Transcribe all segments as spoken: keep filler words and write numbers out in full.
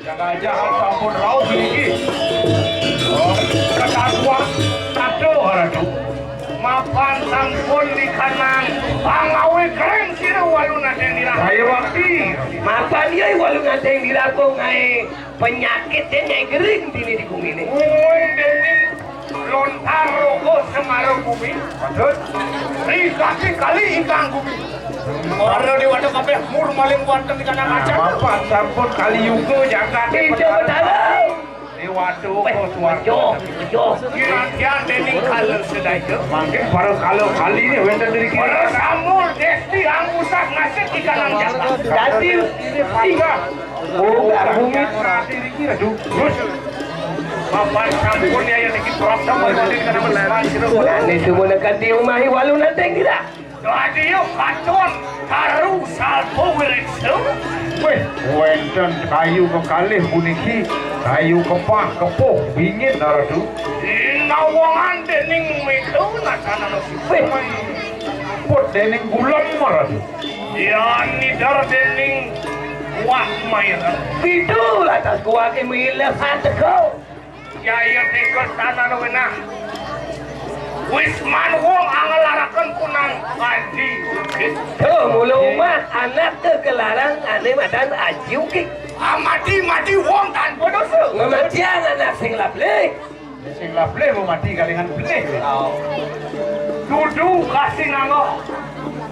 Gajah sampun raos niki. Oh, ketakuan. Aduh, aduh. Mapan sampun dikanang pangawe kering sira Walu Nateng Dirah. Saya wakti. Mapan iya Walu Nateng Dirah kok ngae penyakit dia nyai gering dini di gumine. Woi, dening lontar rogo semaro bumi. Patut. Ri kaki kali ingkang gumi. Para dewata kabeh mur maling wonten di kanang. Nah, aja. Bapak sampun kali yuga jagat. Tidak betul. Dewata. Weh, kos warga. Bejo, bejo. Kinantian dening kala sedaya. Mangkin para kala kali ini wonten diri kiri. Para samul desti angusak nasib di kanang jagat. Dadi, ini panggah. Oh, bumi. Aduh, terus. Bapak sampun ya, ya, niki prok sampun mati karena menelan sira. Nah, ini semua dekat di rumah Walu Nateng tidak? Dadi ya katon karu salpo wireksa. Weh, wonten kayu kekalih puniki, kayu kepah, kepuh, bingit, Ratu. Dinawongan dening Mega Nasanana Siput. Weh, put dening gulem, Ratu. Yan nidar dening Wah Mayana. Pitu latas kuwake milih sateko. Jaya tikus tanah wenah. Wisman wong angelaraken kunang Aji Ukit. Tuh, mula umat anak kegelaran ane madan Aji Ukit. Amati mati wong tanpa dosa. Ngematian anak sing lablih. Sing lablih mau mati kalingan belih. Dudu kasih nanggo.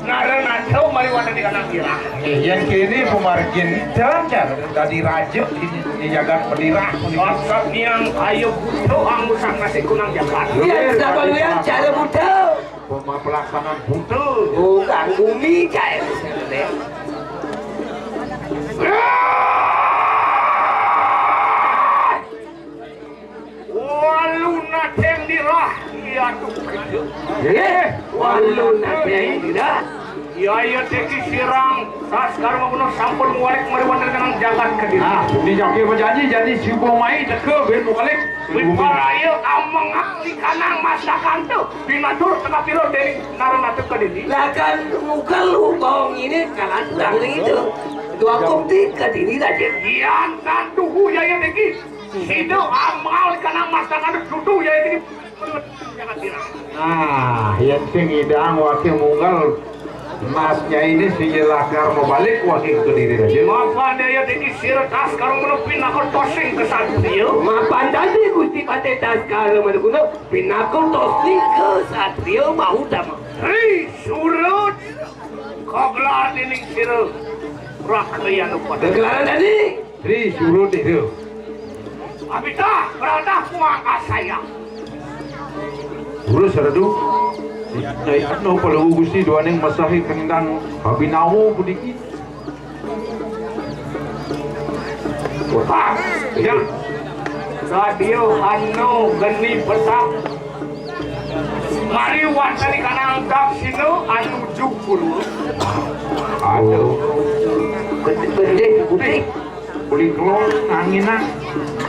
Nara naco mari wonten di kanang kirah. Nggih, yen kene pamargin dalan jar dadi raja di, di jagat Penirah punika. Bakat niang kaya buta angusak nasib kunang jagat. Iya, sapa lu yang cara buta? Pema-, pelaksanaan buta. Oh, kang gumi kae. Walu Nateng Dirah, iya tuh. Eh, Walu Nateng Dirah. Iya, iya, teki sirang. Saskar maguno sampun mualik mari wonten kanang jagat Kediri. Ah, ini jake berjanji, janji si Bumai teka ben mualik. Wiparaya amengang di kanang masakan tuh. Pinatur teka piro dening Narana teka Kediri. Lah kan muka lu bawang ini kalah kurang itu. Dua bukti Kediri, Raden. Iya, kan tuhu, iya, iya, teki. Sida amal kana mas tangan dudu ya iki. Nah, yen sing idang wakil munggal masnya ini sing lakar mabalik wakil Kediri aja. Mapan daya dadi sira Taskara menawi pinaka tosing kesatria. Mapan dadi Gusti Patih Taskara Manuguna pinaka tosing kesatria mau damang. Tri Surut kagelaran dening sira Rakayana Patih. Kagelaran dadi Tri Surut itu. Abitah, beratah kuang asaya. Urus Ratu. Nyai Atno Paluwu Gusti duaning masahi kendang abinawa puniki. Wah, ya. Sadia anu geni petak. Mari wantani kanang daksina anuju purwa. Aduh. Bedik, bedik. Uli kelon anginang.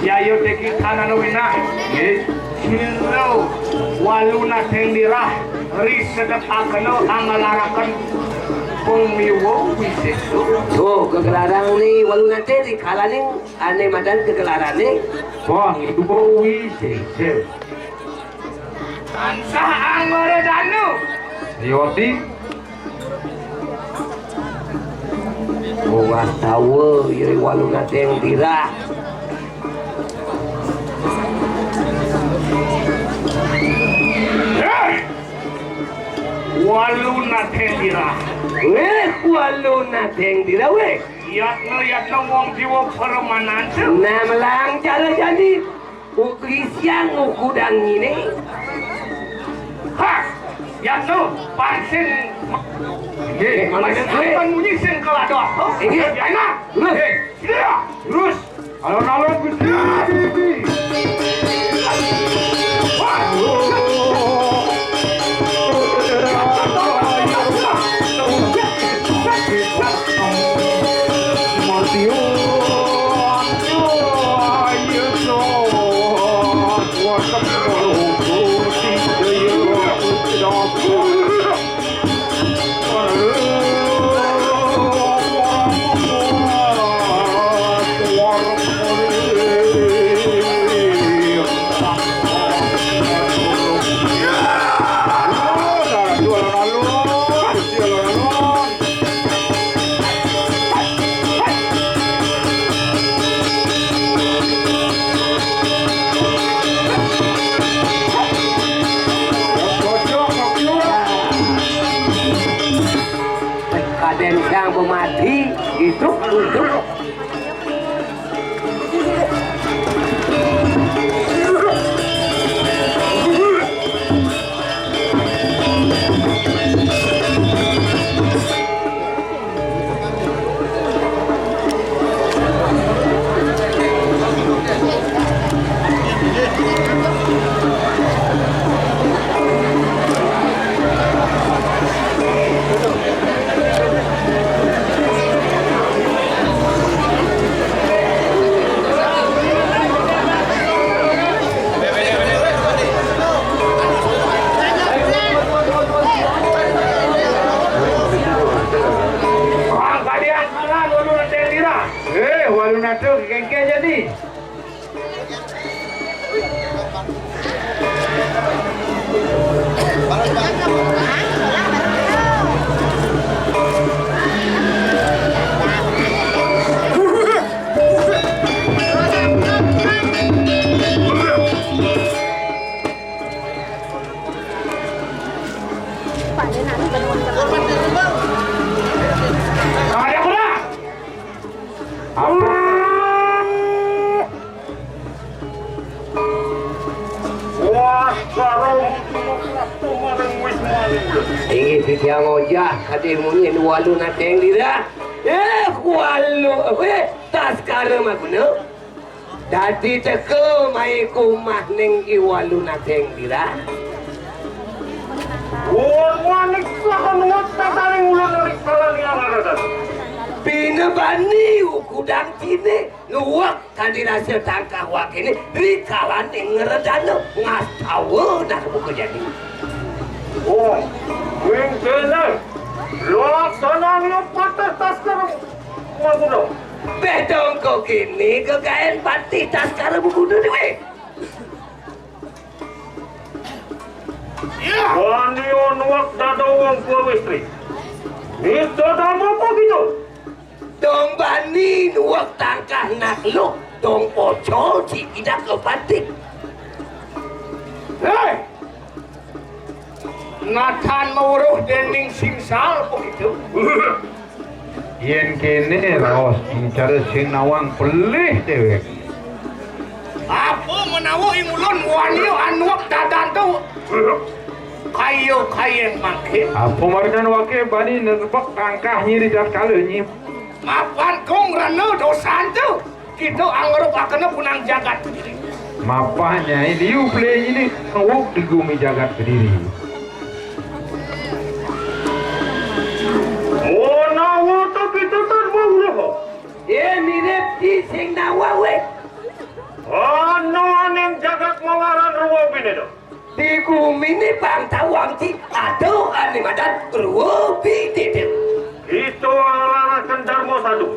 Yayo teki tanana winah. Nggih. Sira Walu Nateng Dirah risedetakena angalaraken pemiwa wisesa. Tuh, kegelaran ni Walu Nateng di kalaning ane madan kegelarane. Wah, itu kok wisesa. Tansah anggara danu. Yoti. Wah, tawa, ya, Walu Nateng Dirah. Eh! Walu Nateng Dirah. Weh, Walu Nateng Dirah, weh. Yatna, yatna wong jiwa permanan. Nah, melang cara jadi. Uklisiang ukudang ini. Ha! Yatno, pancing. Nggih, mangke. Sampun munyi sing keladoh. Nggih. Ya, enak. Terus. Nggih, iya. Terus. Alon-alon Gusti. Wah. Kadén sang pemati, hidup, hidup. Pangkadian malan walu nateng lira. Eh, walu nateng kengkeng jadi. Wah, sarong. Inggih titiang ojah, kadé munyin walu nateng lira. Eh, walu, eh, taskara maguna. Dadi teka mai kumah ning I Walu nateng lira. Wong manik saha nuwek tataning ulun ring kalaniang aradan. Bina bani ukudang ciné nuwek kadi rasa tangkah wakéné ri kalaning ngredana ngastawa nah buka jadi. Oh, wing kéné. Laksananya patah taskara maguna. Béh dong kok kéné gegaén patih taskara maguna né wéh. Wani nuwek dada wong Purwistri. Nita dama apa gitu? Dong bani nuwek tangkah nakluk, dong pocol si tidak kepatih. Hei! Natan mauruh dening singsal begitu. Yén kéné raos cara sing nawang pelih déwék. Apa menawa ing ulun wani anuak dadan tu? Kayu kayeng mangkin. Apa margan waké bani nerbek tangkah nyi di tatkala nyi? Mapan kung rena dosan tu. Kita angrupakena kunang jagat kediri. Mapah nyai liu pelih ini ngewuk di gumi jagat kediri. Oh, nawa to kita tan mauruh. Eh, mirip di sing nawa weh. Ana aning jagat melaran ruwa bineda. Di gumi ni bang tawang ci ada ané madan ruwa bineda. Kita nglaraken Dharma Sadu.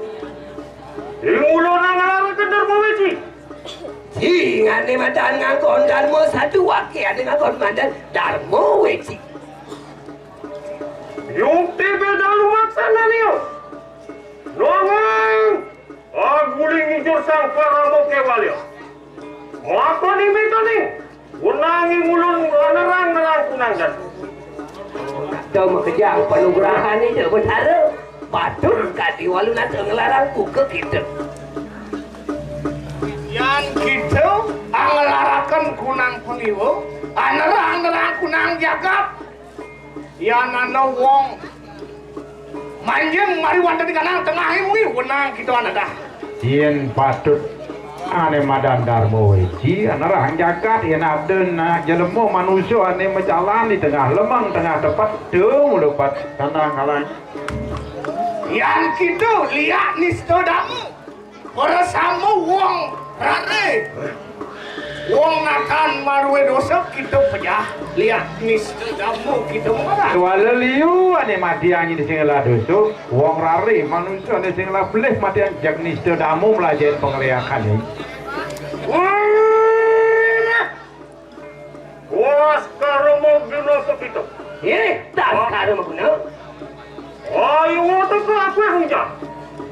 Ing ulun nglaraken Dharma Weci. Sing ané madan nganggon Dharma Sadu, waké ané nganggon madan Dharma Weci. Yukti béda lumaksana liya. Nanging aguling ijur Sang Parama Kéwalya. Maka nimitaning wenanging ulun nerang-nerang kunanggan. Dah makejang panugrahan itu betara, patut kadi walu nata ngelarang buka kita. Yan kita angelaraken kunang pangiwa, anerang-nerang kunang jagat. Yan ana wong manjing mari wanda di kanang tengah iwi wenang kita anadah. Yén patut ané madan Dharma Weci, anerang jagat, yén ada nak jelema manusia ané majalan di tengah lemeng, tengah tepat, tu mulupat tanah kalang. Yan kita liak nista dama, para sama wong rare. Wong nakan maruwe dosa kita pejah. Lihat nista damu kita marah. Kuala liu ane mati anyi di sing ngelah dosa. Wong rare manusia ane sing ngelah belih mati anyi jak nista damu melajahin pengeliakan ni. Wah! Wah, sekarang mau guna apa kita? Eh, tak sekarang mau guna. Ayo, waktu ke apa hujan?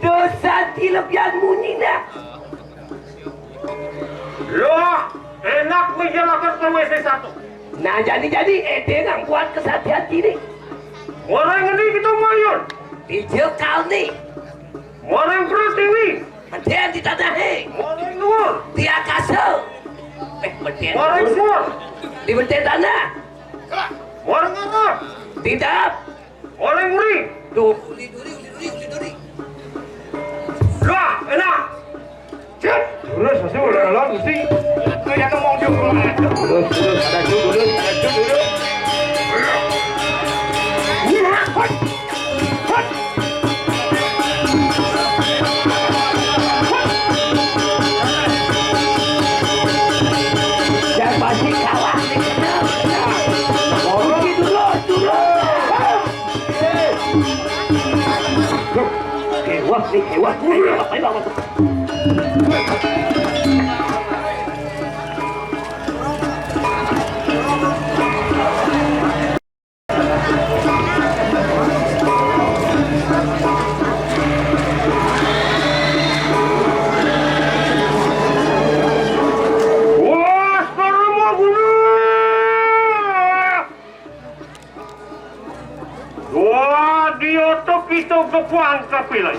Dosa ti lebihan munyi nak. Lah, enak menjelaskan ke W C satu. Nah, jadi-jadi, eh, dia nak buat kesati-hati ni. Orang ini kita mayun. Dia kau ni. Orang Pertiwi. Meten di tanah, eh. Orang Luar. Di akasa. Eh, meten. Orang Luar. Di meten tanah. Orang Arab. Tidak. Orang Uri. Tuh, uli duri, uli duri, uli duri. Lah, enak. Cek. Terus masuk udah lawan mesti. Itu yang ngomong dia kurang ajar. Terus, terus, ada cuk, terus, ada cuk, terus. Hot. Hot. Yang pasti kalah nih. Oke, dulu, dulu. Oke, wah, nih, wah, nih, wah, ayo, wah. Wah, sekarang mah guna. Wah, dia tu kita kepuang kapilai.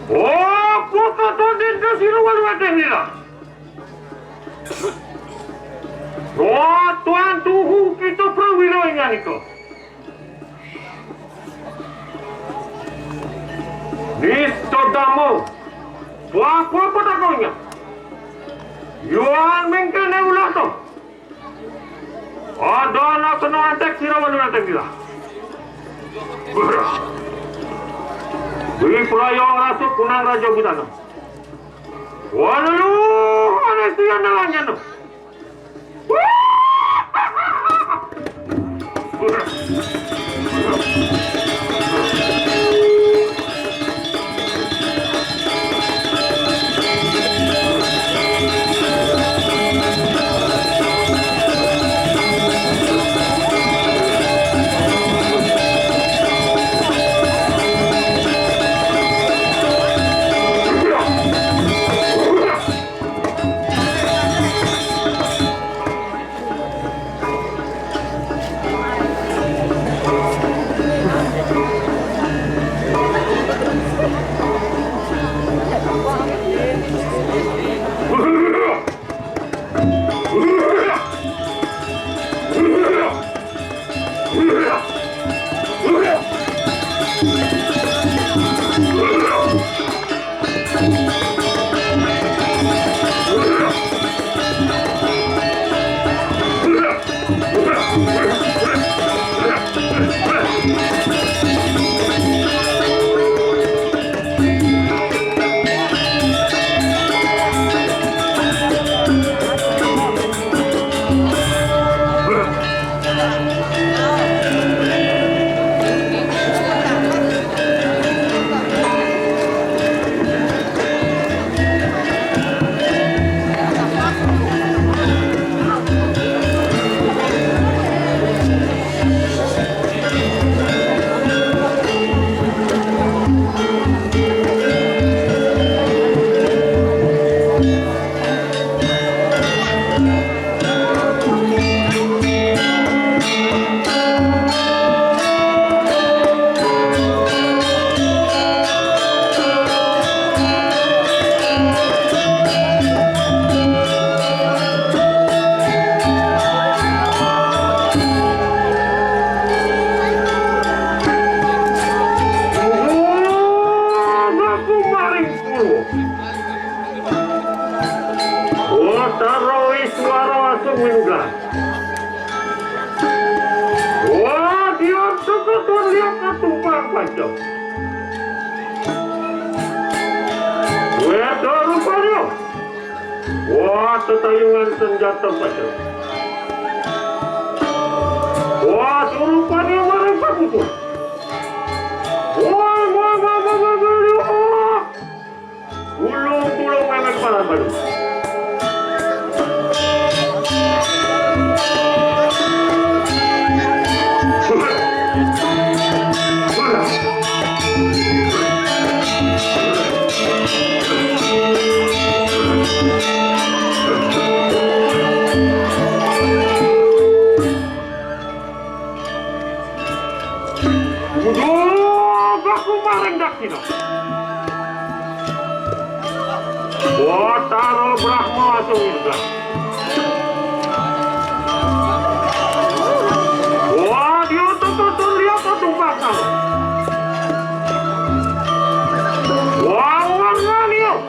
Oh, kota tu dinda siru walu ada nila. Wah, tuan tuhu kita prawira ingan itu. Nista damu. Wah, apa pada kau nya? Yuan mengkene ulah tu. Ada anak kena antek sira walu antek sira. Beri perayaan rasuk kunang raja budana. Walu, ada sian dalamnya tu. Aku maring puluh. Watara Iswara Sumingga. Wadian seketon lihat ketumpang panjang. Weda rupanya. Tetayungan senjata pacar. Wah, surupan yang mana pakukur. Wah, wah, wah, wah, wah, wah, wah. Ulung, ulung, memek paran baru. Udah, aku marang dak kino. Wah, taro Brahma asung Indra. Wah, dia tuh, tuh, tuh, lihat tuh, tuh, bakal. Wah, wah, wah, lihat.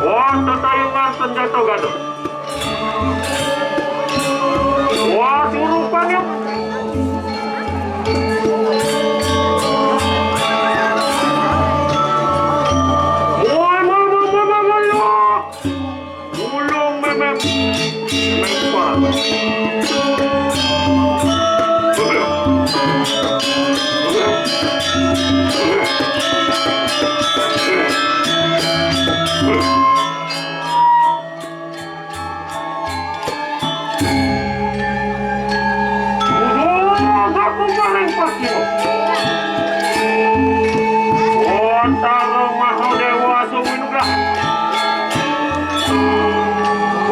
Wah, tetayungan senjata gaduh. Wah, surupan ya. Wah, wah, wah, wah, wah, wah, wah. Ulung memek. Memek kuat. Udah, aku paling pasti. Wah, taro Mahadewa Suwinudra.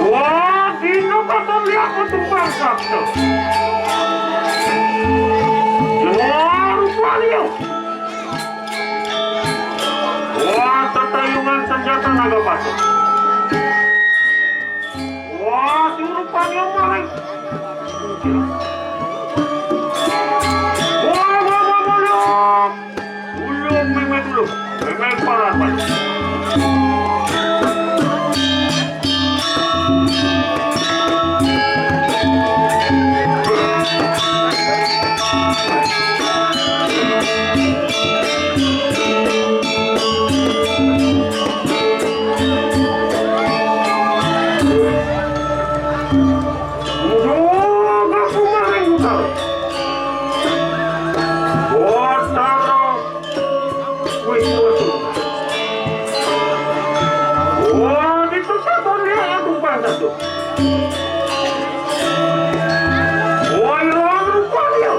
Wah, dino kata lihat tuh bangsa tuh. Wah, rupanya. Wah, tetayungan senjata naga patut. Wah, surupan yang paling. Wah, wah, wah, wah, wah. Ulung memek dulu. Memek paran, Pak. Udah, aku maling, Pak. Botaro. Wih, waduh. Wah, itu satu dia, aduh, panas tuh. Wah, iya, rupanya.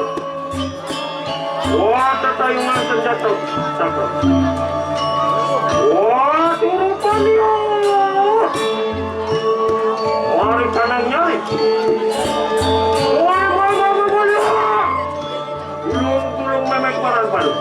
Wah, tetayungan senjata. Cakep. Wah, surupan dia. Wah, rencana nyari. Wah, wah, wah, wah, wah, wah. Tulung, tulung, memek paran palu.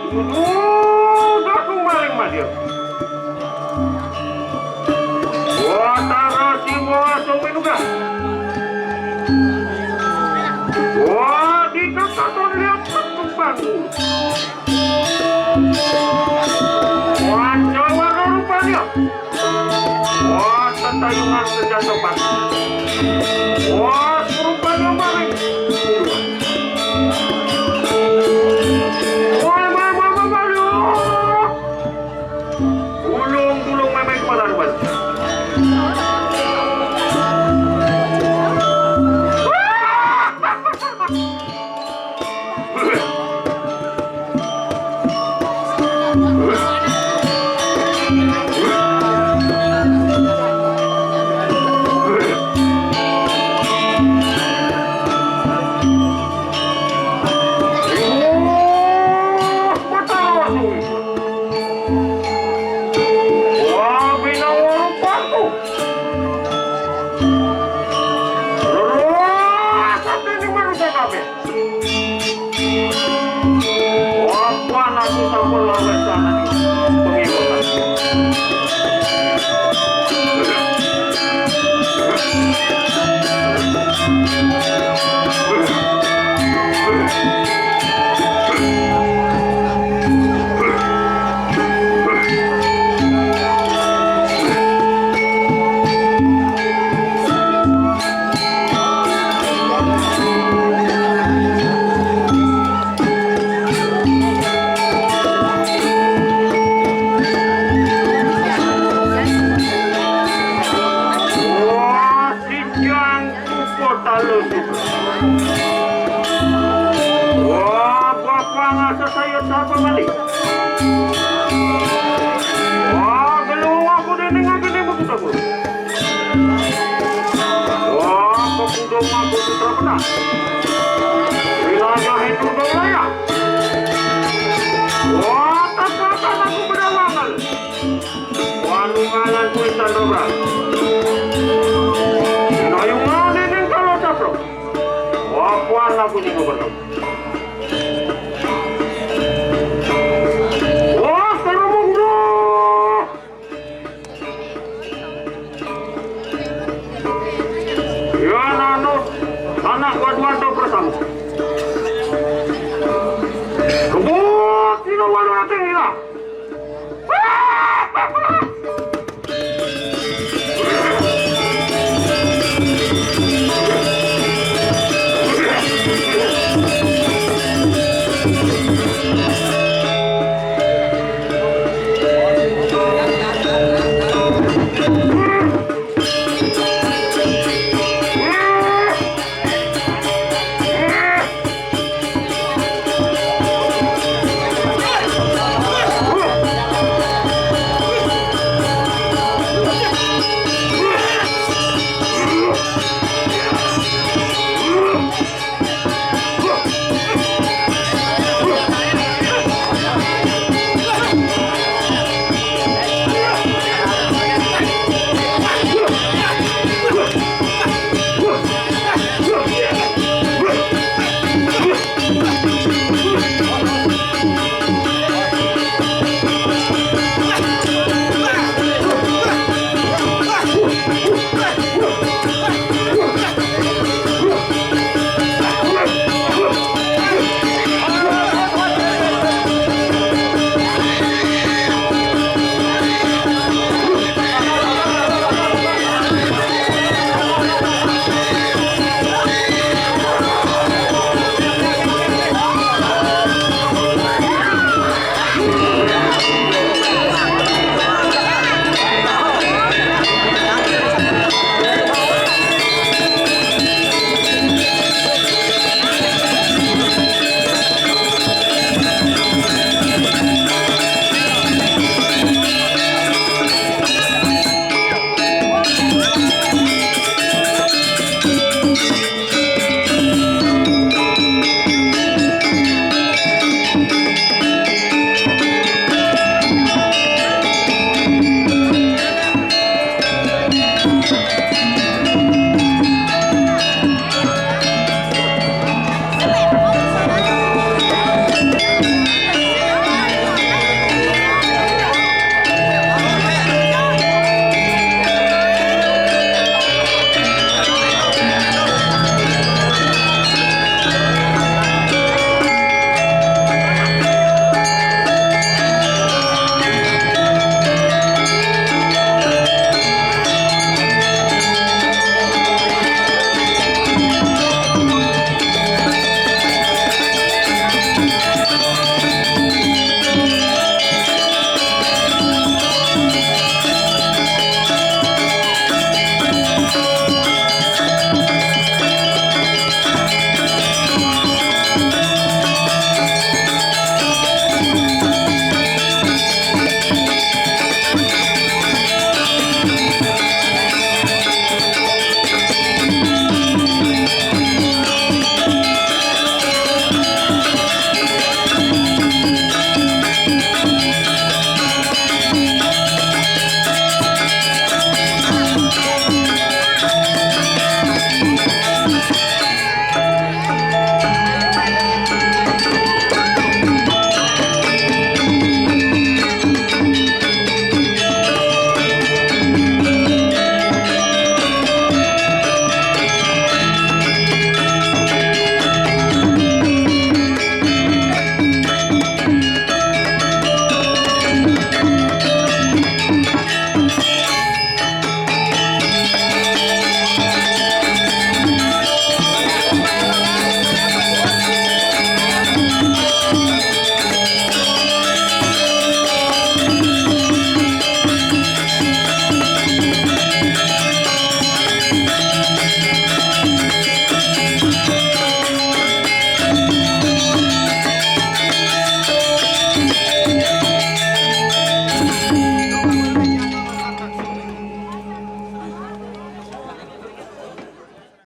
Udah, aku maling mah dia. Wah, tara si wah, sumpin uga. Wah, di kakaton lihat tumpang. Wah, coba rupanya. Wah, tetayungan senjata pati. Wah, rupanya maling. Wah, wah, wah, wah, wah, wah. Ulung, ulung, memeng palarban. Wah, si Jangku kota lusuh. Wah, bapak ngasa saya siapa mali. Wah, belum aku dengar gini begitu aku. Wah, kepudung aku putra benar. Wilayah itu wilayah. Wah, katakan aku berdawangan. Wanu ngalan kuitan dobrak. Nayungan ini kalau caprok. Wah, puan aku nih gubernur. Wah, serumung dong. Ya, nano, anak waduan do pertama. Kebut, sino waduan tinggi lah.